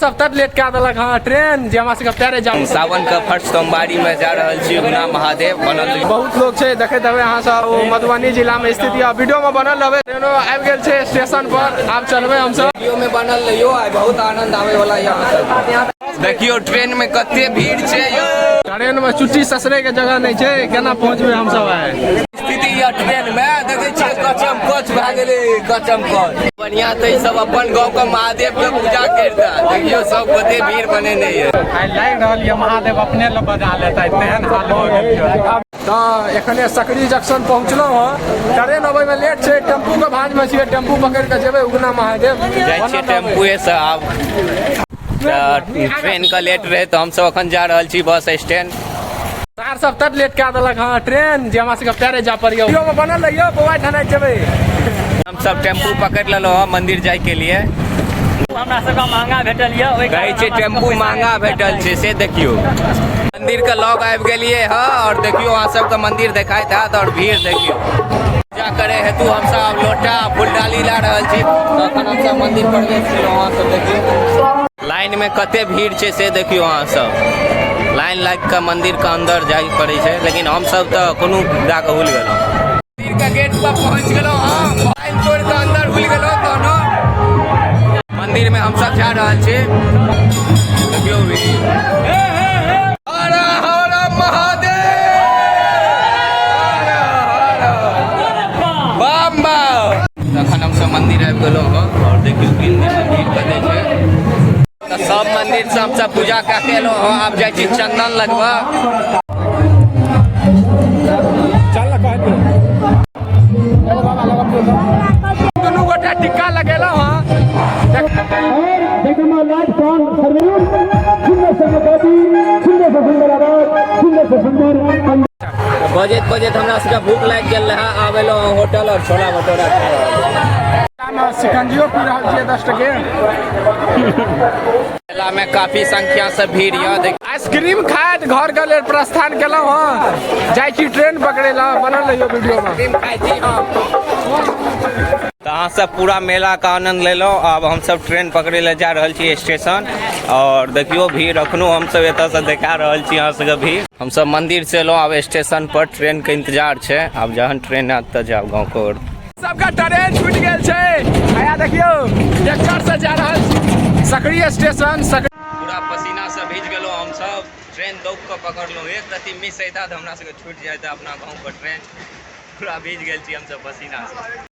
सब तट लेट कए देलक हँ ट्रेन जे हमरा सबके पैरे जाम। सावन के फर्स्ट सोमवारी में जा रहल छी उगना महादेव बनल। बहुत लोग छै, देखैत हेबै अहाँ सब। ओ मधुबनी जिला में स्थित यऽ। वीडियो में बनल रहबै। ट्रेनो आबि गेल छै स्टेशन पर, आब चलबै हमसब। वीडियो में बनल रहियो, आइ बहुत आनंद आबै वाला यऽ। देखियो ट्रेन में कते भीड़ छै यौ। ट्रेन में चुट्टी ससरे के जगह नहीं छै, केना पहुंचबै हमसब आइ। स्थिति यऽ ट्रेन में देखै छियै कचम कच भए गेलै, कचम कच। बढ़िया तऽ ई सब अपन गाँव के महादेव के पूजा करिता। देखियो सब कते भीड़ बनेने यऽ। आइ लागि रहल यऽ महादेव अपने लए बजा लेता, तेहन हाल भऽ गेल यऽ। तऽ एखने सकरी जंक्शन पहुँचलहुँ हँ। ट्रेन अबै में लेट छै, टेम्पू के भाँज में छियै, टेम्पू पकड़ि कऽ जेबै उगना महादेव। जाइ छियै टेम्पुए से आब। तऽ ट्रेन के लेट रहै तऽ हमसब अखन जा रहल छी बस स्टैंड। सार सब तट लेट कए देलक हँ ट्रेन जे हमरा सबके पैरे जा पड़ियो। वीडियो में बनल रहियो, बौआ थाना जेबै। हमसब टेम्पू पकड़ि लेलहुँ हँ मंदिर जाय के लिए। हमरा सबके महंगा भेटल यऽ, ओहि कहै छै टेम्पू महंगा भेटल छै से। देखियौ मंदिर के लग आबि गेलियै हँ और देखियौ अहाँ सबके मंदिर देखाइत हैत और भीड़ देखियौ। पूजा करे हेतु हमसब आब लोटा फुलडाली ला रहल छी। तखन हमसब मंदिर प्रवेश केलहुँ। अहाँ सब देखियौ लाइन में कते भीड़ छै से। देखियौ अहाँ सब लाइन लागि कऽ मंदिर के अंदर जाय पड़ै छै, लेकिन हमसब तऽ कोनो दए कऽ हुल गेलहुँ। मंदिर के गेट पर पहुँच गेलहुँ हम, लाइन तोड़ि कऽ अंदर हुल गेलहुँ। तहनो मंदिर में हमसब जा रहल छी। देखियौ भीड़। हर हर महादेव, बम बम। तखन हमसब मंदिर आबि गेलहुँ हँ और देखियौ मंदिर में भीड़ कते छै। तऽ सब मंदिर से हमसब पूजा कए के एलहुँ हँ। आब जाइ छी चंदन लगबऽ। दुनू गोटा टिक्का लगेलहुँ हँ। बजैत बजैत हमरा सबके भूख लागि गेल रहै। आब एलहुँ होटल और छोला भटूरा खा रहल। शिकंजियो पी रहल छियै 10 टके। मेला में काफी संख्या से भीड़ यऽ। आइसक्रीम खाइत घर के लेल प्रस्थान केलहुँ हँ। जाइ छी ट्रेन पकड़ै लए, बनल रहियो वीडियो में। आइसक्रीम खाइ छी हम। तऽ अहाँ सब पूरा मेला के आनंद लेलहुँ। आब हमसब ट्रेन पकड़ै लए जा रहल छी स्टेशन। और देखियो भीड़ अखनो हमसब एतऽ से देखा रहल छी अहाँ सबके भीड़। हमसब मंदिर से एलहुँ, आब स्टेशन पर ट्रेन के इंतजार छै। आब जहन ट्रेन आयत तऽ जायब गाँव के ओर। सबका ट्रेन छूटि गेल छै। आया देखियौ ट्रैक्टर से जा रहल छी सकरी स्टेशन। पूरा पसीना से भीज गेलहुँ हमसब। ट्रेन दौग कऽ पकड़लहुँ, एक रत्ती मिस होइता तऽ हमरा सबके छूटि जाइता अपना गाँव के ट्रेन। पूरा भीज गेल छी हमसब पसीना से।